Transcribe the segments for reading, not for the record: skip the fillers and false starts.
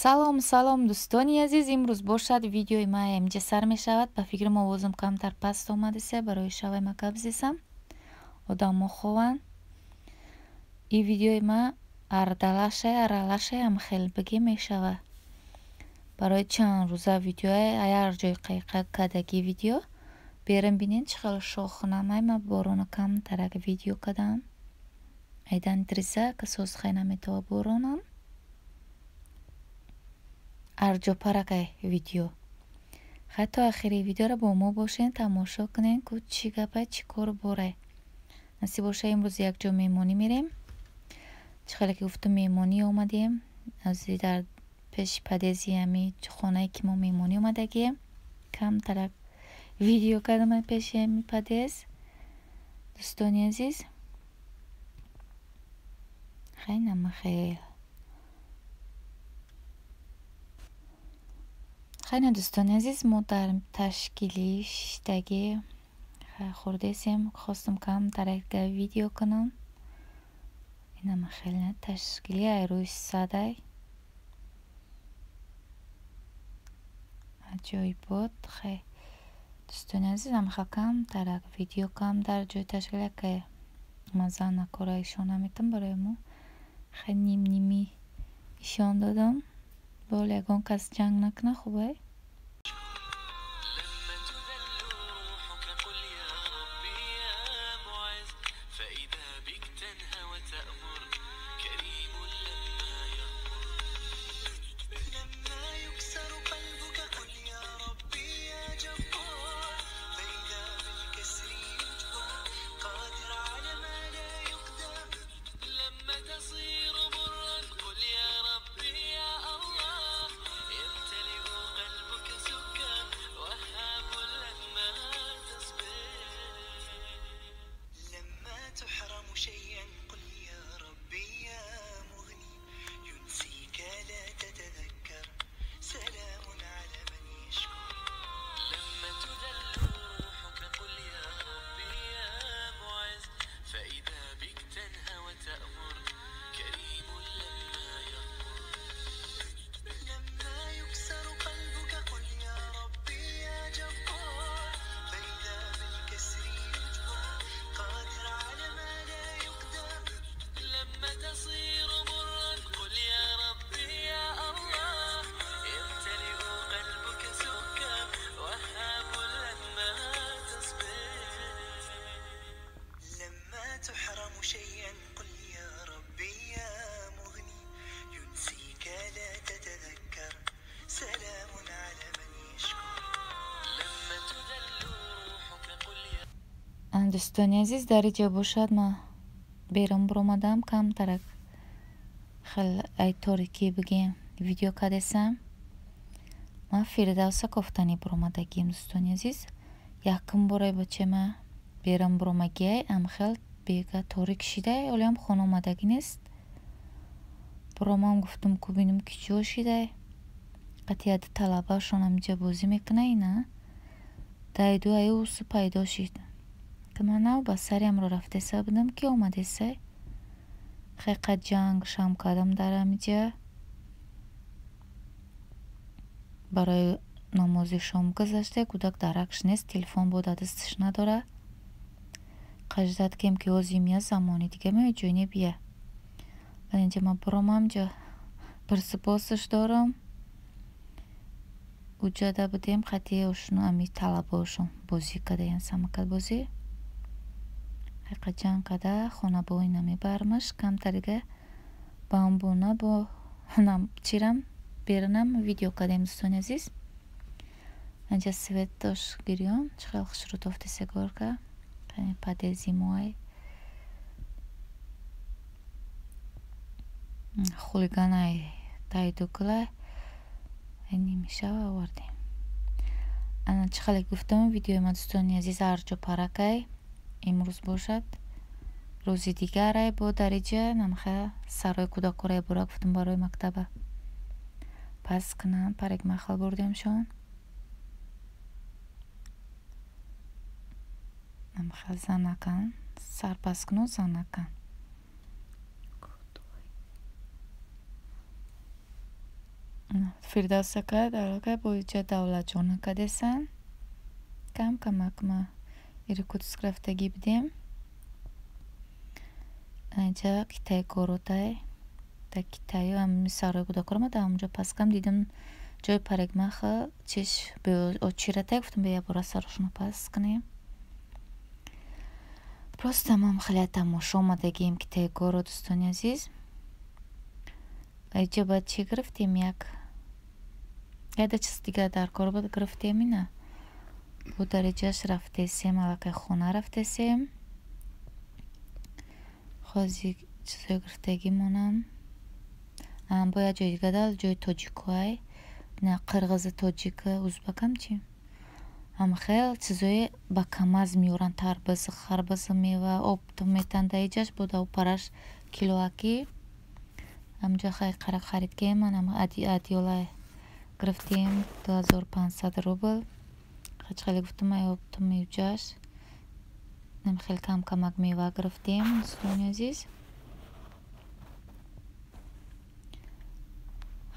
Салом, салом, дӯстони азиз. Имрӯз бошад видеои ма инҷа сар мешавад. Ба фикрам овозам камтар паст омадасе, барои шавай ма гап зесам. Одамо хованд. И видеои ма ардалашай, аралашай ам хел бигӣ мешавад. Барои чанд рӯза видеои аяр ҷой қайқа кадаги видео. Берем бинен чӣ хел шохнамай ма борона камтарак видео кадам. Айдан триза касоз хай наметова боронам. Арҷопаракай видео. Хай то охири видеоро бо мо бошен, тамошо кунен, ку чӣ гапай, чӣ кору борай. Насиб боша имрӯз якҷо меҳмонӣ мерем. Чӣ хеле ки гуфтум меҳмонӣ омадем. Ази дар пеши подъезди ҳами хонае ки мо меҳмонӣ омадагием. Камтарак видео кардам пеши ҳами подъезд. Дӯстони азиз. Хай намахел. Хайна дӯстони азиз, мо дар ташкили шиштагӣ хӯрдесем. Хостам камтарак видео кунам. Инама хеле ташкили ай рӯи садай. Аҷоибот. Хай дӯстони азиз, амхел камтарак видео кам дар ҷои ташкили ка маза накора ишон наметам барои мо. Хай ним нимӣ ишон додам. Бол ягон кас ҷанг накуна хубай. Дӯстони азиз, дар инҷо бошад ма берун биромадам, камтарак хел ай торикӣ бигем видео кардесам. Ман Фирдавса кофтанӣ биромадагием, дӯстони азиз. Якум бора бача ма берун биромагиай, амхел бега торик шидай, олиам хона омадагӣ нест. Биромам гуфтум ку бинем ки чӣ шидай. Қатъияти талабашон ҳаминҷа бозӣ мекуна ина. Дайду ай усу пайдо шид. Ман нав ба сариамро рафтеса будам ки омадесай. Хай ҷанг шам кардам дар ҳамиҷа. Барои намози шом гузашта кӯдак даракш нест, телефон бо дар дасташ надора. Қаждат кем ки озим я замони дига меои ҷойне бия. Баъд инҷа ман биромам ҷа бирсипосаш дорам. Уҷада будем қатъи ошуну ами талабаошон бозӣ кардаян самокат бозӣ. Ҳақиқат ҷанг карда хона бо ина мебармаш камтарига бамбуна бо чирам берунам видео кардем, дӯстони азиз. Анҷа свет дошт гирён, чӣ хел хушрӯ тофтесе горка. Подъезди моай. Хулиганай тайду гулай. Нимишава овардем. Ана чӣ хеле гуфтам видеои ма дӯстони азиз арҷо паракай. Имрӯз бошад рӯзи дигарай бо дар иҷа намха сарои кӯдакҳоро бура гуфтам барои мактаба пас кунам парикмахал бурдемшон. Намха занакан сар пас куну занакан. Фирдавса кард, аллакай бо иҷа Давлатҷона кардесан. Кам камак ма Иркутск рафтагӣ будем. Инҷа Китай-городай. Дар Китаю ҳами сарои кӯдакоро ма дар ҳамонҷо пас кардам, дидам ҷои парикмаха чиш очиратай, гуфтам бия якбора сарошонро пас кунем. Просто мам хеле тамошо омадагием Китай-город, дӯстони азиз. Инҷа баъд чӣ гирифтем? Як чиз дигар дар кор буд, гирифтем ина. Бо дариҷаш рафтесем, аллакай хона рафтесем. Хози чизҳои гирифтагӣ монам. Бо як ҷои дига дар ҷои тоҷикоай. На қирғизи, тоҷика, узбакам чӣ? Ҳамхел чизҳои ба КамАЗ меоранд, тарбуз, харбузу, мева, об метан дар иҷаш, бо дар параш килоакӣ. Ҳамҷо қарақ харид кардем, манам одеяла гирифтем 2500 рубл. Хеле гуфтам ай оптом меуҷаш. Хеле кам камак мева гирифтем, дӯстони азиз.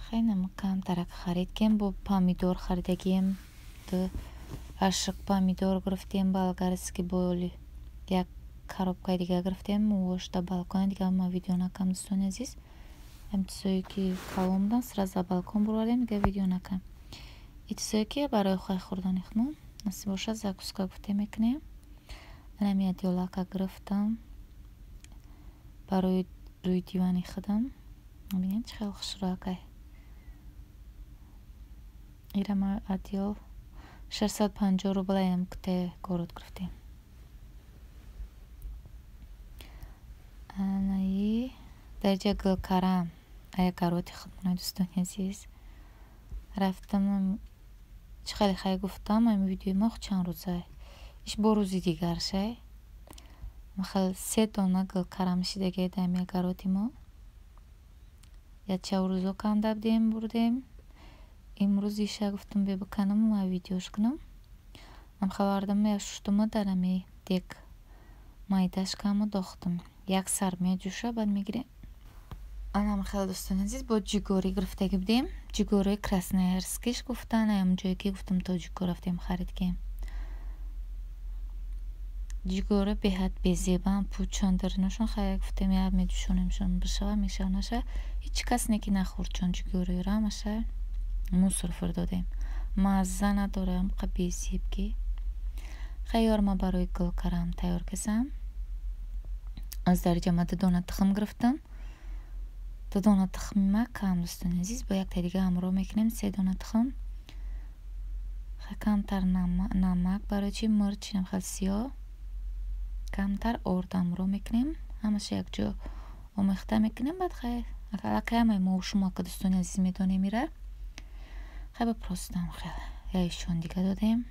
Хеле камтарак харид кардем, бо помидор харидагием. Ду ашиқ помидор гирифтем, болгарский боли як коробкаи дига гирифтем. Мувошта балкон дига ма видео накам, дӯстони азиз. Ҳам чизое ки калон буданд, сразу балкон бурдем, дига видео накам. И чизое ки барои хой хӯрдани худмон насиб бошад, закуска гуфта мекунем. Анами одеялака гирифтам барои рӯи дивани худам. Бинед, чӣ хеле хушрӯакай. Ира ма одеял 650 рубл аям Китай-город гирифтем. Анаи дар ҷа гулкарам ая гароти худмона, дӯстони азиз. Рафтам, чӣ хеле хай гуфтам, ами видеои мо чанд рӯза. Иш бо рӯзи дигар шай. Хел се дона гулкарам шидагия дар ами агароти мо. Якчанд рӯзо канда будем, бурдем. Имрӯз иша гуфтам бе биканам ва видеош кунам. Ам хавардам, я шуштума дар ами дек майдаш каму дохтам. Як сар меҷӯша, баъд мегирем. Анам хеле, дӯстони азиз, бо ҷигорӣ гирифтагӣ будем. Ҷигории Красноярскиш гуфтан, аям ҷое ки гуфтам тоҷико рафтем харид кардем. Ҷигора беҳад безебам, пучон дариношон, хай гуфтем як меҷӯшонемшон, бишава, мешава, наша. Ҳеҷ кас не ки нахӯрд, чун ҷигориро ҳамаша мусор фурдодем. Мазза надора, ҳамқа безеб ки. Хайёр ма барои гулкарам тайёр кардам. Аз дариҷа ма ду дона тухм гирифтам. Ду дона тухми ма кам, дӯстони азиз, бо якта дига ҳамроҳ мекунем се дона тухм. Камтар намак, барои чи мирч инам хел сиёҳ. Камтар орд ҳамроҳ мекунем. Ҳамаша якҷо омехта мекунем, баъд хай аллакай ҳамаи мо шумо ка, дӯстони азиз, медонем ира. Хай ба просто хел яишон дига додем.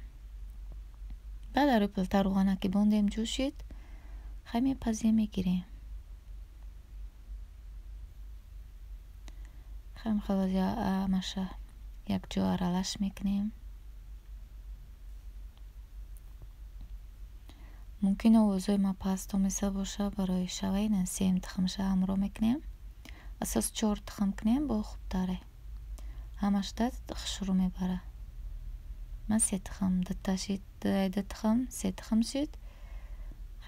Баъд дар рӯи плита рӯғана ки бондем, ҷӯшид, хай мепазем, мегирем. Хай хел ҳамаша якҷо аралаш мекунем. Мумкин овозҳои ма паст омеза боша, барои шава ина сеюм тухмша ҳамроҳ мекунем. Асос чор тухм кунем, бо хубтаре. Ҳамашда хушрӯ мебара. Ман се тухм, дута шид, ду тухм, се тухм шид.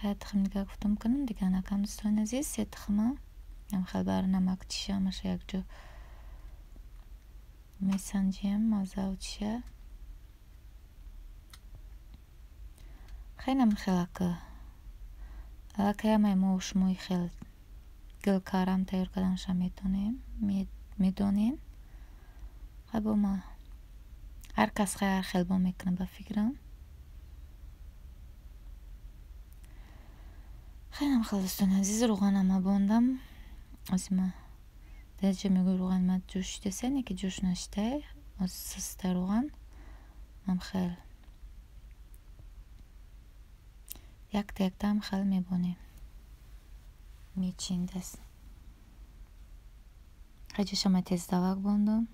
Хай тухм дига гуфтам кунам, дига накам, дӯстони азиз, се тухма. Ам хел бар намак чиша ҳамаша якҷо месанҷем, маззаву чиша. Хеле хелак аллакай ҳамаи мо шумои хел гулкарам тайёр карданша метонем, медонем. Хай бо ма ҳар кас хай ҳар хел бо мекунад ба фикрам. Хеле хел, дӯстони азиз, рӯғанама бондам. Озима дар ҷо мегӯй рӯғани ма ҷӯшидаса, не ки ҷӯш нашидай, оз систа рӯған. Мам хел якта якта ҳам хел мебонем. Мечиндаст. Ҳаҷашама тездавак бондам.